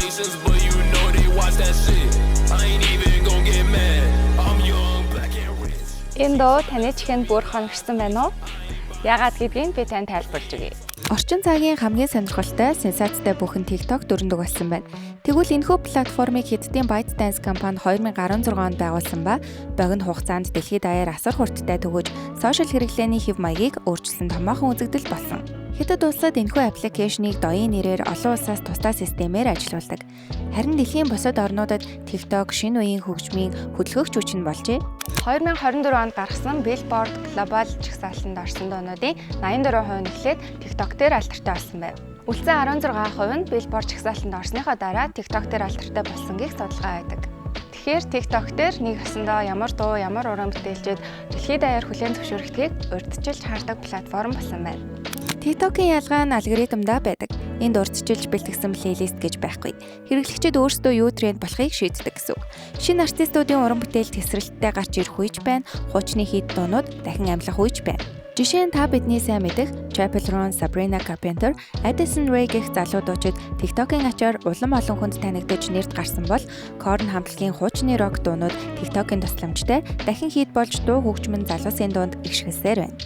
Congratulations, but you know they watch that shit. I ain't even gonna get mad. I'm young, black and rich. Энэ дуу таны чихэнд бүр хоногшсон байна уу? Яагаад гэдгийг би танд тайлбарлаж өгье. Орчин цагийн хамгийн сонирхолтой, сенсацтай бүхэн TikTok дөрөндөг болсон байна. Тэгвэл энэхүү платформыг Хятадын ByteDance компани 2016 онд байгуулсан ба богино хугацаанд дэлхийд даяар асар хурдтай төгөөж сошиал хэрэглээний хэв маягийг өөрчилсөн томоохон үзэгдэл болсон. Хятад улсад энэхүү application ийг Douyin нэрээр олон улсаас тусдаа системээр ажилуулдаг. Харин дэлхийн бусад орнуудад TikTok шинэ үеийн хөгжмийн хөдөлгөөгч хүч нь болжээ. 2024 онд гаргасан Billboard Global жагсаалтанд орсон дуунуудын 84% нь эхлээд TikTok дээр алдартай болсон байв. Үлдсэн 16% нь Billboard жагсаалтанд орсныхоо дараа TikTok дээр алдартай болсон гэх судалгаа байдаг. Тэгэхээр TikTok дээр нэг ёсондоо ямар дуу, ямар уран бүтээлчид дэлхийд даяар хүлээн зөвшөөрөгдөхийг урьдчилж хардаг платформ болсон байна. TikTok-ийн ялгаа нь алгоритмдаа байдаг. Энд урьдчилж бэлтгэсэн playlist гэж байхгүй. Хэрэглэгчид өөрсдөө юу тренд болохыг шийддэг гэсэн үг. Шинэ артистуудын уран бүтээл тэсрэлттэй гарч ирэх үеч байна. Хуучны хит дуунууд дахин амьлах үеч байна. Жишээ нь, та бидний сайн мэдэх Chappell Roan, Sabrina Carpenter, Addison Rae гэх залуу дуучид TikTok-ын ачаар улам олон хүнд танигдаж нэрд гарсан бол Korn хамтлагийн хуучны рок дуунууд TikTok-ын тусламжтай дахин хит болж дуу хөгжим нь залуусын дунд ихшгэлсээр байна.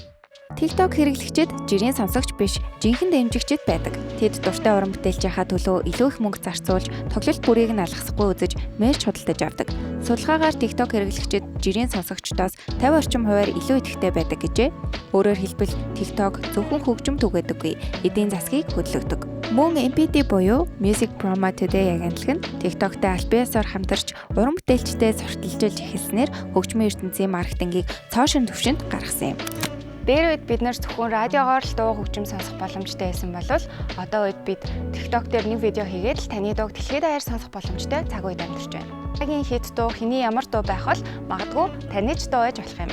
TikTok хэрэглэгчид жирийн сонсогч биш, жинхэнэ дэмжигчид байдаг. Тэд дуртай уран бүтээлчийнхаа төлөө илүү их мөнгө зарцуулж, тоглолт бүрийг нь алгасахгүй үзэж, merch худалдаж авдаг. Судалгаагаар TikTok хэрэглэгчид жирийн сонсогчдоос 50 орчим хувиар илүү идэвхтэй байдаг гэжээ. Өөрөөр хэлбэл, TikTok зөвхөн хөгжим түгээдэггүй, эдийн засгийг хөдөлгөдөг. Мөн MPT буюу Music Promo Today агентлаг нь TikTok-тай албан ёсоор хамтарч уран бүтээлчтэй сурталчилж эхэлснээр хөгжмийн ертөнцийн маркетингийг цоо шинэ түвшинд гаргасан юм. Дээр үед бид нар зөвхөн радиогоор л дуу хөгжим сонсох боломжтой байсан бол одоо үед бид TikTok дээр нэг видео хийгээд л таны дууг дэлхийд даяар сонсох боломжтой цаг үед амьдарч байна. Цагийн хит дуу хэний ямар дуу байх бол магадгүй таны ч дуу байж болох юм.